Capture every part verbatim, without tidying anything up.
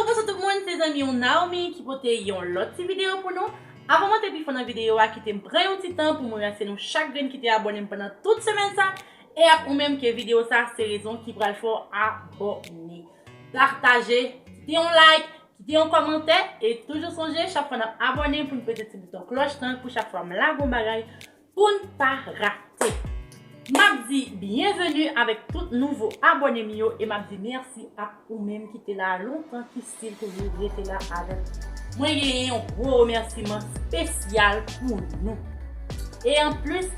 Bonjou tout moun, se zanmi w Naomi ki pote yon lòt ti videyo pou nou. Avan m antre pi fon nan videyo a, kite m pran yon ti tan pou m remèsye nou chak grenn ki te abòne m pandan tout semèn sa. E ak ou menm ke videyo sa se rezon ki pral fè w abòne. Pataje, kite yon like, kite yon kòmantè e toujou sonje chak fwa n ap abòne pou n peze ti bouton klòch lan pou chak fwa m lage yon bagay pou n pa rate. M ap di byenveni avèk tout nouvo abòne m yo e m ap di mèsi ak ou menm ki te la lontan, ki still toujou rete la avèk mwen. Mwen genyen yon gwo remèsiman espesyal pou nou. E anplis,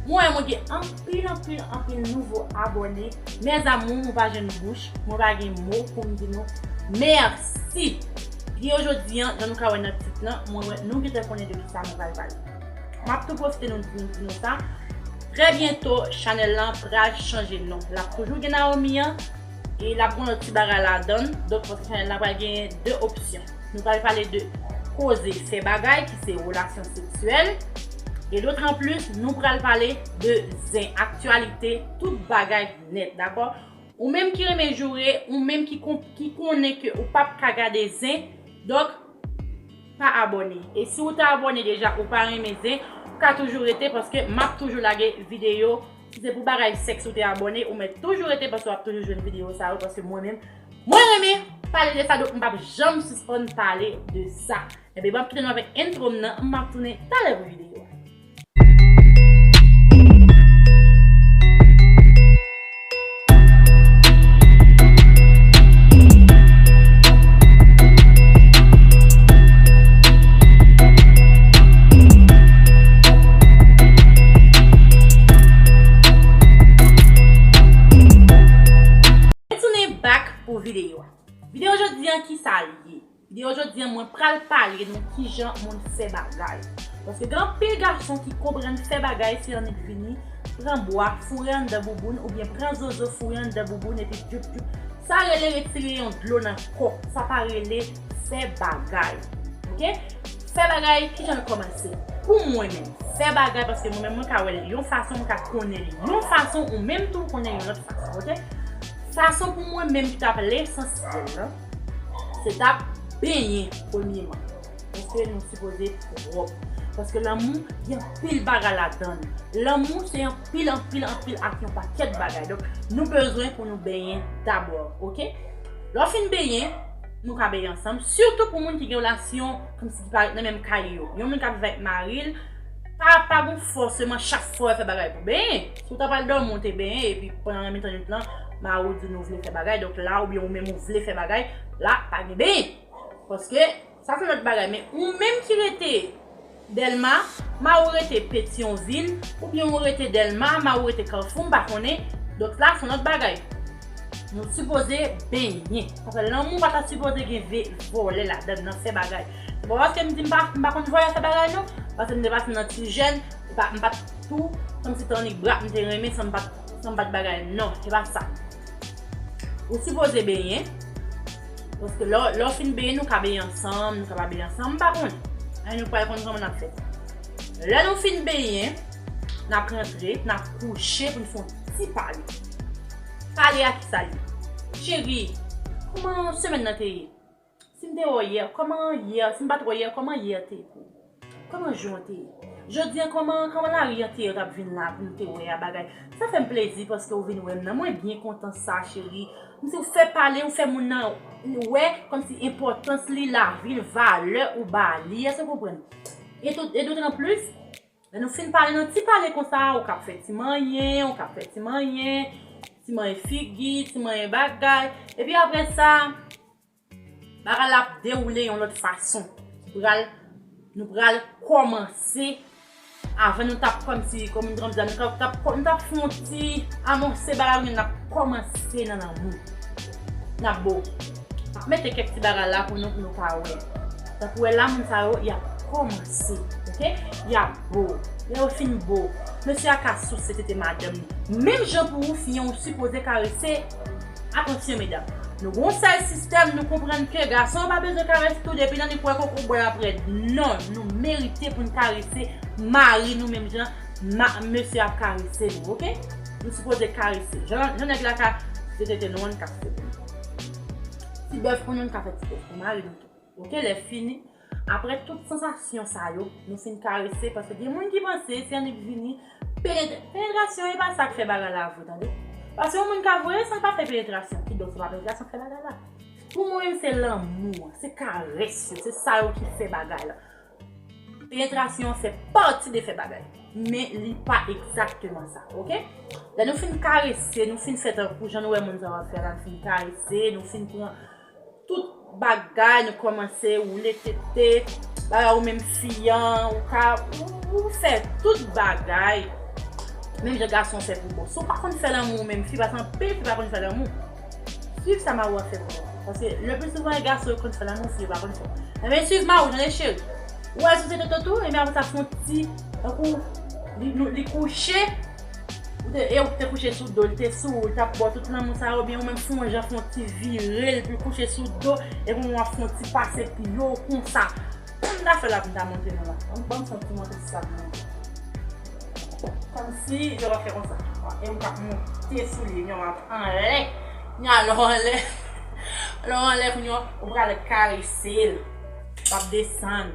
mwen wè mwen gen anpil, anpil, anpil nouvo abòne. Mes amours, mwen pa jwenn bouch, mwen pa gen mo pou m di nou mèsi. Videyo jodi an, jan nou ka wè nan tit lan, mwen wè nou gentan konnen de kisa mwen pral pale. M ap tou pwofite nou di nou sa. Trè byento, chanèl lan pral chanje non. L ap toujou gen Naomi an, e l ap gen lòt ti bagay ladan l. Donk, paske chanèl lan pral gen de opsyon. Nou pral pale de koze fè bagay, ki se relasyon seksyèl. E dotranplis, nou pral pale de zen, aktyalite, tout bagay nèt, dakò? Ou menm ki renmen joure, ou menm ki kon-, ki konnen ke ou p ap ka gade zen, donk, pa abòne. E si ou te abòne deja, ou pa renmen zen, ou ka toujou rete paske m ap toujou lage videyo. Si se pou bagay sèks ou te abòne, ou mèt toujou rete paske w ap toujou jwenn videyo sa yo paske mwen menm, mwen renmen pale de sa, donk m p ap janm sispann pale de sa. Ebyen, m ap kite nou avèk entwo m nan, m ap tounen talè pou videyo a. Mwen tounen back pou videyo a. Videyo jodi an, kisa l ye? Videyo jodi an, mwen pral pale nou kijan moun fè bagay. Paske gen anpil gason ki konprann fè bagay se annik vini pran bwa, foure anndan bouboun, oubyen pran zozo, foure anndan bouboun, epi djoup, djoup. Sa rele retire yon dlo nan kò. Sa pa rele fè bagay. Oke? Fè bagay, kijan l kòmanse? Pou mwen menm, fè bagay, paske mwen menm, mwen ka wè l yon fason, mwen ka konnen l yon fason, ou menm tou, ou konnen l yon lòt fason, oke? Fason pou mwen menm ki t ap lesansyèl lan, se t ap benyen premyeman. Paske nou sipoze pwòp. Paske lanmou, gen anpil bagay ladan l. Lanmou, se anpil, anpil, anpil ak yon pakèt bagay. Donk, nou bezwen pou nou benyen dabò, oke? Lè w fin benyen, nou ka benyen ansanm. Sitou pou moun ki gen relasyon, kòmsi ki pa ret nan menm kay yo. Yon moun k ap viv avèk mari l, pa, pa gon fòseman chak fwa w fè bagay pou benyen. Si w ta pral dòmi, w te benyen, epi pandan nan mitan nwit lan, mari w di nou vle fè bagay, donk la, oubyen ou menm ou vle fè bagay, la, pa gen benyen. Paske, sa se lòt bagay. Men ou menm ki rete Dèlma, mari w rete Petyonvil, oubyen ou rete Dèlma, mari w rete Kafou, m pa konnen. Donk la, se yon lòt bagay. Nou sipoze benyen. Paske lanmou pa ta sipoze gen ve-, vòlè ladan l, nan fè bagay. Se pa paske m di m pa, m pa konn vòlè fè bagay, non. Paske m te pase nan ti jèn, m pa, m pa t tou, kòmsi te annik bra, m te renmen, san m pa t, san m pa t bagay. Non, se pa sa. Ou sipoze benyen. Paske lè, lè w fin benyen, nou ka benyen ansanm, nou ka pa benyen ansanm, m pa konnen. Anyen nou pral konn kòman n ap fè. Lè nou fin benyen, n ap rantre, n ap kouche pou n fè yon ti pale. Pale a kisa l ye? Cheri, kòman semèn nan te ye? Si m te wè w yè, kòman yè, si m pa t wè w yè, kòman yè te ye pou ou? Kòman jou an te ye? Jodi an, kòman, kòman lari an te ye, w t ap vin la pou m te wè a bagay? Sa fè m plezi paske w vin wè m nan. Mwen byen kontan sa, cheri. Kòmsi w fè pale, w fè moun nan wè, kòmsi enpòtans li, lavi l, valè ou ba li. Èske w konprann? E tout, e dotranplis, lè nou fin pale nan ti pale konsa, ou k ap fè ti manyen, ou k ap fè ti manyen, ti manyen figi, ti manyen bagay. Epi apre sa, bagay la ap dewoule yon lòt fason. Pral, nou pral kòmanse. Avan nou t ap kòmsi, kòm m t ap di, nou t ap, t ap, nou t ap fè yon ti anonse bagay, men n ap kòmanse nan lanmou. N ap bo. N ap mete kèk ti bagay la pou nou, pou nou ka wè. Tankou wè la, moun sa yo, y ap kòmanse, oke? Y ap bo. Lè yo fin bo, mesye a ka souse tete madanm li. Menm jan pou ou, fi an, ou sipoze karese. Atansyon, medam. Nou gon sèl sistèm, nou konprann ke gason yo pa bezwen karese tou, depi nan li kwè koko bwè l ap rèd. Non, nou merite pou n karese mari nou menm jan ma-, mesye ap karese nou, oke? Nou sipoze karese. Jan, jan nèg la ka tete nou an, n ka tete nou. Ti bèf pou nou, nou ka fè ti bèf pou mari nou tou. Oke, lè fini, apre tout sansasyon sa yo, nou fin karese, paske gen moun ki panse se annik vini penetre. Penetrasyon e pa sa k fè bagay la vre, tande. Paske yon moun ka voye san l pa fè penetrasyon, kidonk se pa penetrasyon k fè bagay la. Pou mwen menm, se lanmou an, se karès yo, se sa yo ki fè bagay la. Penetrasyon an fè pati de fè bagay, men li pa egzakteman sa, oke? Lè nou fin karese, nou fin fè tankou jan nou wè moun sa yo ap fè la, nou fin karese, nou fin pran tout bagay, nou kòmanse woule tete, bagay ou menm fi an, ou ka, ou, ou fè tout bagay. Menm jan gason fè pou bòs. Si w pa konn fè lanmou ou menm fi, paske anpil fi pa konn fè lanmou. Swiv sa mari w ap fè pou ou. Paske le pli souvan e gason yo konn fè lanmou, fi yo pa konn fè. Ebyen swiv mari w, tande cheri. Ou wè sou se toto tou, ebyen apre sa fè yon ti, tankou li, li, li kouche, ou te, e ou te kouche sou do, li te sou ou, li t ap ba w tout lanmou sa yo, oubyen ou menm fè yon jan fè yon ti vire l, pou l kouche sou do, epi w ap fè yon ti pase pye w konsa. Ban m ta fè l la pou m ta montre nou la. Ban m, ban m fè yon ti montre sa pou nou. Kòmsi yo va fè konsa. E m ap monte sou li, m ap anlè. M alò anlè. Alò anlè, kounye a, ou pral karese l. W ap desann.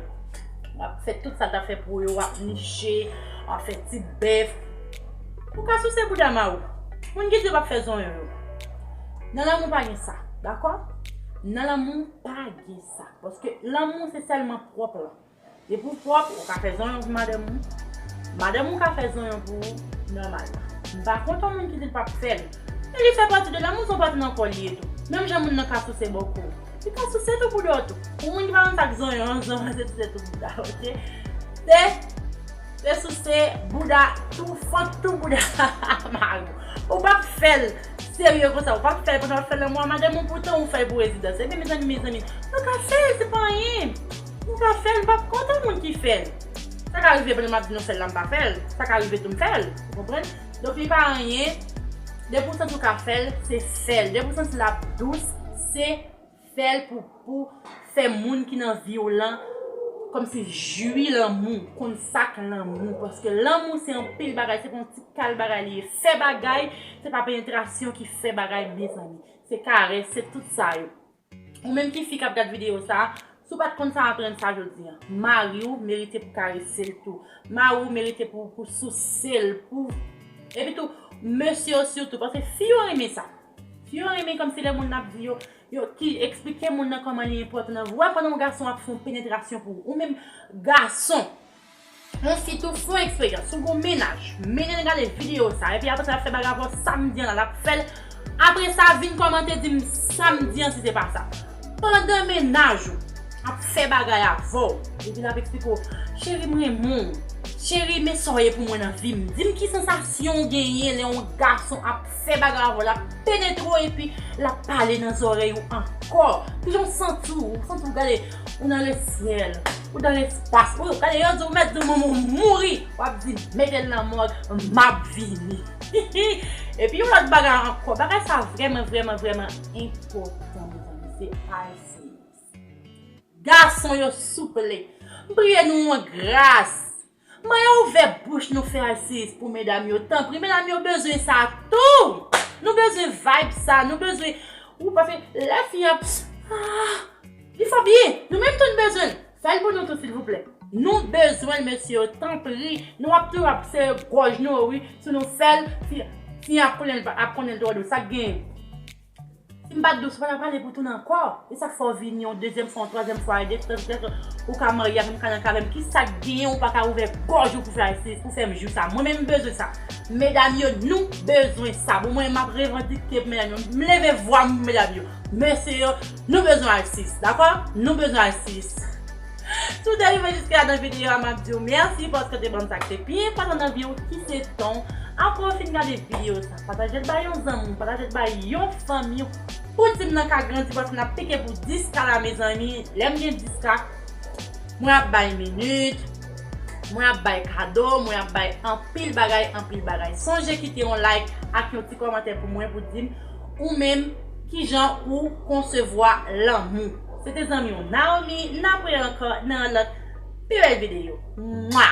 W ap fè tout sa l ta fè pou yo, w ap niche, w ap fè ti bèf. Ou ka souse bouda mari w. Moun ki di yo p ap fè zonyon yo. Nan lanmou pa gen sa, dakò? Nan lanmou pa gen sa. Paske lanmou se sèlman pwòp lan. Depi w pwòp, ou ka fè zonyon pou madanm ou. Madanm ou ka fè zonyon pou ou, nòmalman. M pa kont yon moun ki di l p ap fè l. Men li fè pati de lanmou, se yon pati nan kò li ye tou. Menm jan moun nan ka souse bòkò w, li ka souse tou bouda w tou. Pou moun ki pa konn sa k zonyon an, zonyon se souse tou bouda, oke? Se, se souse bouda tou, fant tou bouda mari w. Ou p ap fè l serye konsa, ou p ap fè l pandan w ap fè lanmou a madanm ou, poutan ou fè l pou rezidans. Ebyen, mezanmi, mezanmi, nou ka fè l, se pa anyen. Nou ka fè l, m p ap kont yon moun ki fè l. Sa ka rive pandan m ap di nou fè l la, m pa fè l. Sa ka rive tou m fè l. Ou konprann? Donk, li pa anyen. Depi w santi w ka fè l, se fè l. Depi w santi l ap dous, se fè l pou, pou fè moun ki nan vi w lan kòmsi jwi lanmou, konn sa k lanmou. Paske lanmou se anpil bagay, se pa yon ti kal bagay li ye. Fè bagay, se pa penetrasyon ki fè bagay, mezanmi. Se karès, se tout sa yo. Ou menm ki fi k ap gad videyo sa, si w pa t konn sa, aprann sa jodi a. Mari w merite pou karese l tou. Mari w merite pou, pou souse l, pou, epi tou, mesye yo sitou, paske fi yo renmen sa. Fi yo renmen kòmsi lè moun nan ap di yo, yo ki eksplike moun nan kòman li enpòtan nan vi w. Wè, pandan yon gason ap fè yon penetrasyon pou ou, ou menm gason, yon fi tou, fè yon eksperyans. Ou gon mennaj, mennen l gade videyo sa, epi apre sa l ap fè bagay avè w samdi an la, l ap fè l. Apre sa, vin kòmante di m samdi an si se pa sa. Pandan mennaj ou ap fè bagay avè w, epi l ap eksplike w, cheri, m renmen w. Cheri, men sa w ye pou mwen nan vi m. Di m ki sansasyon w genyen lè yon gason ap fè bagay avè w, l ap penetre w epi l ap pale nan zòrèy ou ankò. Kijan w santi w? Ou santi w gade, ou nan lesyèl, ou nan lespas. Ou gade, yo di w mèt di w manman w mouri. W ap di, mete l nan mòg, m ap vini. Epi yon lòt bagay ankò. Bagay sa vrèman, vrèman, vrèman enpòtan, mezanmi. Se ICS. Gason yo, souple, m priye nou an gras. Mwen ouvè bouch nou fè ICS pou medam yo. Tanpri, medam yo bezwen sa tou. Nou bezwen vibe sa. Nou bezwen, ou pa fè, lè fi an, ah, li fò byen. Nou menm tou nou bezwen l. Fè l pou nou tou, silvouplè. Nou bezwen l, mesye yo, tanpri. Nou ap tou ap sere gòj nou, wi. Si nou fè l, fi, fi an ap konnen l, ap konnen l twò dous. Sa k genyen? Si m pa t dous, ou pa ta pale pou tounen ankò. E sa k fè w vini yon dezyèm fwa, yon twazyèm fwa, e de tan zan ou ka marye avè m, ka nan kay avè m. Kisa k genyen ou pa ka ouvè gòj ou pou fè ICS, pou fè m jwi sa? Mwen menm m bezwen sa. Medam yo, nou bezwen sa. Bon, mwen m ap revandike pou medam yo. M leve vwa m pou medam yo. Mesye yo, nou bezwen ICS, dakò? Nou bezwen ICS. Si w te rive jiska nan videyo a, m ap di w mèsi paske w te ban m sa k te pi enpòtan nan vi w, ki se tan w. Apre w fin gade videyo sa, pataje l bay yon zanmi w, pataje l bay yon fanmi w, pou di m nan ka grandi paske n ap pike pou dis K la, mezanmi. Lè m gen dis K, mwen ap bay minit, mwen ap bay kado, mwen ap bay anpil bagay, anpil bagay. Sonje kite yon like ak yon ti kòmantè pou mwen pou di m ou menm kijan ou konsevwa lanmou. Se te zanmi w Naomi, n ap wè ankò nan yon lòt pi bèl videyo. Mwa!